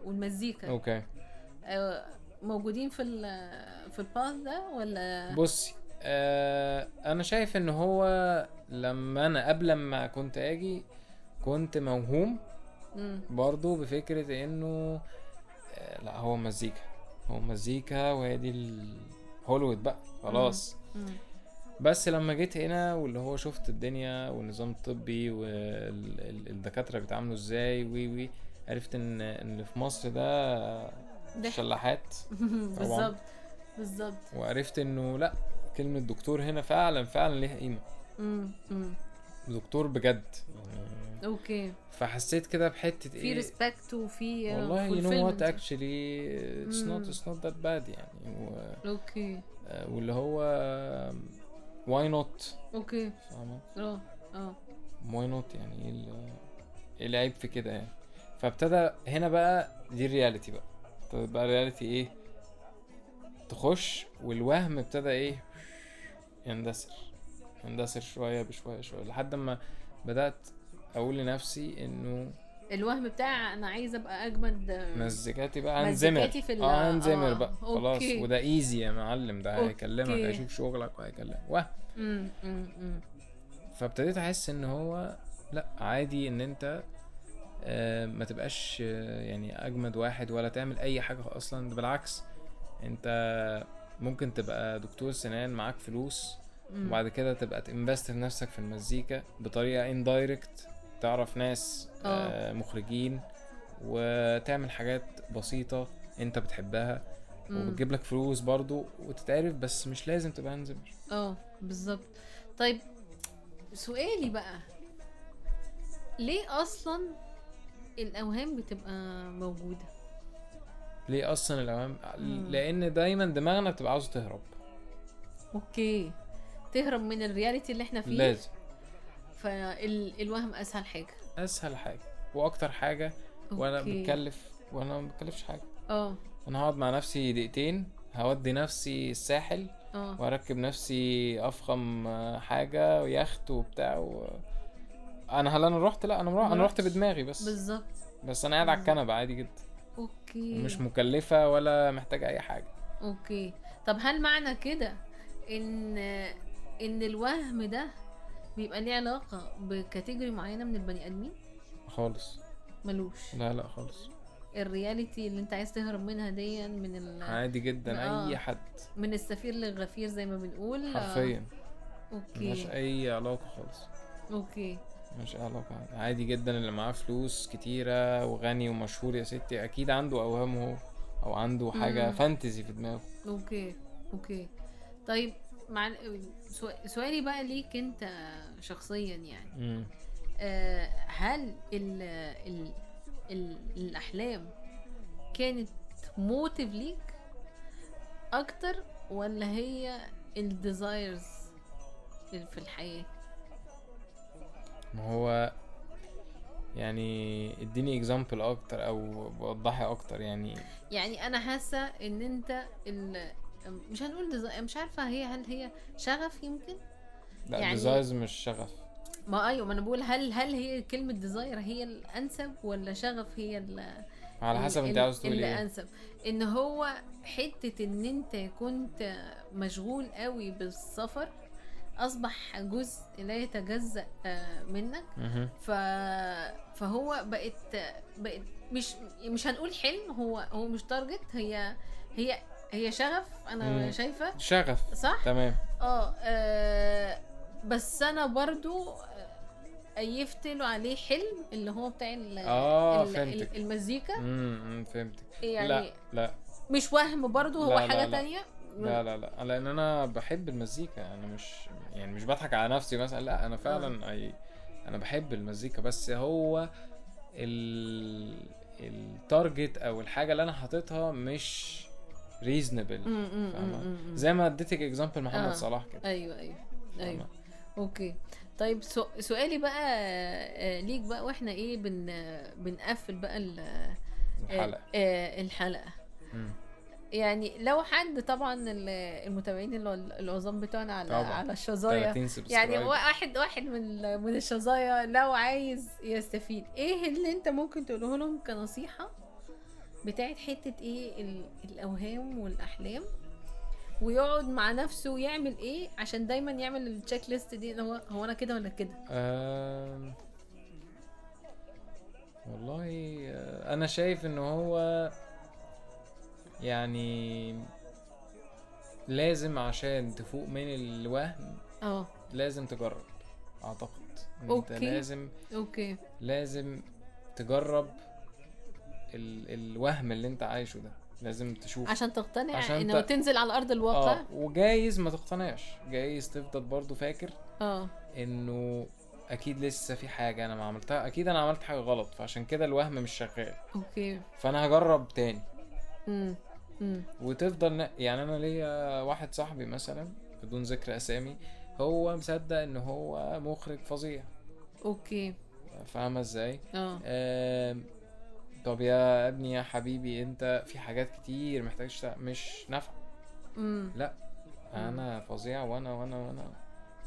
والمزيكا، okay موجودين في في ال path ده ولا؟ بصي، انا شايف ان هو لما انا قبل ما كنت اجي كنت موهوم برضو بفكرة انه لا هو مزيكا، هو مزيكا وهي دي هوليوود بقى خلاص. بس لما جيت هنا واللي هو شفت الدنيا والنظام الطبي والدكاترة بيتعاملوا ازاي وي عرفت ان في مصر ده شلاحات. بالظبط بالظبط. وعرفت انه لا، كلمة دكتور هنا فعلا فعلا ليها قيمة. دكتور بجد يعني. فاهم؟ okay. فحسيت كده بحته ايه، في respect وفي والله you know what actually it's not that bad يعني okay. واللي هو why not. okay فاهمه؟ اه why not يعني، ايه العيب في كده يعني؟ فابتدى هنا بقى دي ال reality بقى، ابتدى بقى ال reality ايه تخش، والوهم ابتدى ايه يندثر شوية بشوية شوية، لحد ما بدات اقول لنفسي انه الوهم بتاع انا عايز ابقى اجمد مزيكاتي بقى، هنزمر هنزمر بقى خلاص، وده easy يا معلم، ده هيكلمك هيشوف شغلك وهيكلمك وهم. فابتديت احس ان هو لا عادي ان انت ما تبقاش يعني اجمد واحد ولا تعمل اي حاجة اصلا، بالعكس انت ممكن تبقى دكتور سنان معاك فلوس، وبعد كده تبقى ت invest في نفسك في المزيكا بطريقة indirect، تعرف ناس مخرجين، وتعمل حاجات بسيطة انت بتحبها وبتجيب لك فلوس برضو وتتعرف، بس مش لازم تبقى هانز زيمر. بالظبط. طيب سؤالي بقى، ليه اصلا الاوهام بتبقى موجودة؟ ليه اصلا الاوهام؟ لان دايما دماغنا بتبقى عاوزه تهرب. okay، تهرب من ال reality اللي احنا فيه لازم. فالوهم اسهل حاجة، اسهل حاجة واكتر حاجة، وانا بتكلف وانا ما بتكلفش حاجة. انا هقعد مع نفسي دقيقتين، هودي نفسي الساحل واركب نفسي افخم حاجة ويخت وبتاع انا هل انا رحت؟ لا انا انا رحت بدماغي بس. بالظبط. بس انا قاعد على الكنبة عادي جدا. okay. ومش مكلفة ولا محتاجه اي حاجة. okay. طب هل معنى كده ان الوهم ده بيبقى ليه علاقة ب category معينة من البني ادمين؟ خالص ملوش. لا لا خالص. ال reality اللي انت عايز تهرب منها دي من عادي جدا اي حد، من السفير للغفير زي ما بنقول حرفيا. okay. مش اي علاقة خالص. okay. مش علاقة، عادي جدا. اللي معاه فلوس كتيرة وغني ومشهور يا ستي اكيد عنده اوهامه او عنده حاجة fantasy في دماغه. okay okay. طيب مع سؤالي بقى ليك انت شخصيا يعني، هل ال ال ال الاحلام كانت motive ليك اكتر ولا هي ال desires في الحياة؟ ما هو يعني اديني example اكتر او وضحي اكتر يعني. يعني انا حاسه ان انت مش هنقول مش عارفه هي هل هي شغف يمكن؟ لا يعني desires مش شغف. ما ايوه، ما انا بقول هل هي كلمة desire هي الانسب ولا شغف هي على حسب انت عاوز تقول ايه الانسب. ان هو حتة ان انت كنت مشغول قوي بالسفر اصبح جزء لا يتجزأ منك، فهو بقت مش هنقول حلم، هو مش target، هي شغف. انا شايفه شغف صح تمام. بس انا برضو ايفت له عليه حلم اللي هو بتاع المزيكا. فهمتك يعني. لا لا مش وهم برضو، هو لا حاجة لا تانية. لا لا لا، لان انا بحب المزيكا، انا مش يعني مش بضحك على نفسي مثلا، لا انا فعلا انا بحب المزيكا، بس هو ال target او الحاجة اللي انا حاططها مش reasonable. زي ما اديتك example محمد صلاح كده. ايوه ايوه ايوه okay. طيب سؤالي بقى ليك بقى، واحنا ايه بنقفل بقى الحلقة. يعني لو حد طبعا المتابعين العظام بتوعنا على الشظايا، يعني واحد من الشظايا لو عايز يستفيد، ايه اللي انت ممكن تقوله لهم كنصيحة بتاعت حتة ايه الاوهام والاحلام، ويقعد مع نفسه ويعمل ايه عشان دايما يعمل ال checklist دي، هو انا كده ولا كده؟ والله انا شايف ان هو يعني لازم عشان تفوق من الوهم لازم تجرب. اعتقد انت لازم okay لازم تجرب الوهم اللي انت عايشه ده، لازم تشوف عشان تقتنع انه تنزل على ارض الواقع. وجايز ما تقتنعش، جايز تفضل برضو فاكر انه اكيد لسه في حاجة انا ما عملتها، اكيد انا عملت حاجة غلط، فعشان كده الوهم مش شغال. okay، فانا هجرب تاني. وتفضل يعني انا ليا واحد صاحبي مثلا بدون ذكر اسامي، هو مصدق ان هو مخرج فظيع. okay، فاهمه ازاي؟ طب يا ابني يا حبيبي انت في حاجات كتير محتاج تشتغل، مش نافعة. لا انا فظيع وانا وانا وانا،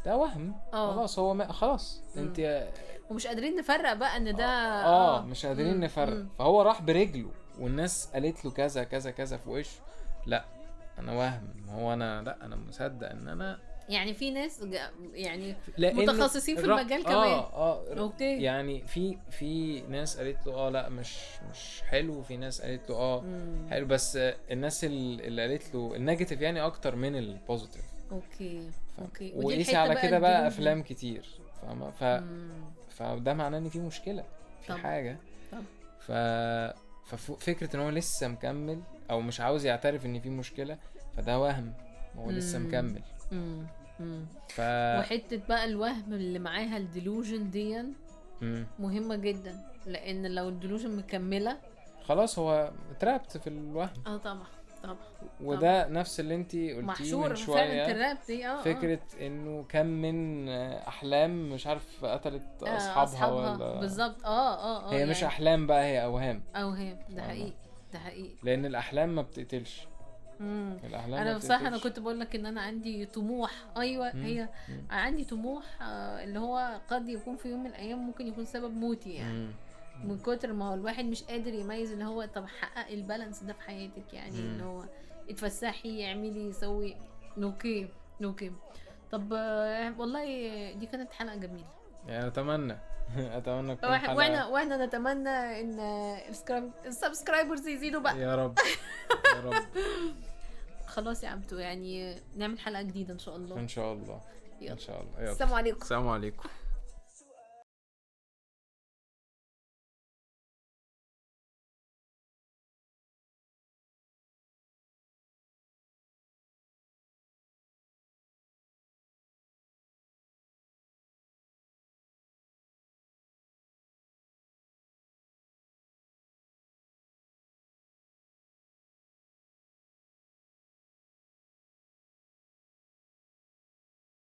ده وهم. خلاص هو ما خلاص انت ومش قادرين نفرق بقى ان ده مش قادرين نفرق. فهو راح برجله والناس قالت له كذا كذا كذا في وشه، لا انا وهم، هو انا لا انا مصدق ان انا يعني في ناس يعني متخصصين في المجال كمان. okay، يعني في ناس قالت له لا مش حلو، في ناس قالت له حلو، بس الناس اللي قالت له ال negative يعني اكتر من ال positive. okay okay، وقيس على كده بقى افلام كتير، فاهمه؟ فده معناه ان في مشكلة في حاجة. طب. ففكره ان هو لسه مكمل او مش عاوز يعترف ان في مشكلة، فده وهم، هو لسه مكمل. وحتة بقى الوهم اللي معاها ال delusion دي مهمة جدا، لان لو ال delusion مكملة خلاص هو trapped في الوهم. طبعا طبعا، وده طبعا. نفس اللي انتي قلتيه من شوية، فكرة انه كم من احلام مش عارف قتلت اصحابها ولا بالظبط. هي يعني مش احلام بقى، هي اوهام. ده حقيقي، ده حقيقي، لان الاحلام ما بتقتلش. انا بصراحة انا كنت بقول لك ان انا عندي طموح. ايوه هي عندي طموح اللي هو قد يكون في يوم من الايام ممكن يكون سبب موتي يعني. من كتر ما هو الواحد مش قادر يميز اللي هو طب حقق ال balance ده في حياتك يعني، اللي هو اتفسحي، اعملي، سوي. okay. طب والله دي كانت حلقة جميلة يعني، اتمنى تكون حلقة، واحنا نتمنى ان ال subscribers يزيدوا بقى يا رب يا رب. خلاص يا عبدو، يعني نعمل حلقة جديدة ان شاء الله. ان شاء الله. يلا. ان شاء الله. السلام عليكم. السلام عليكم.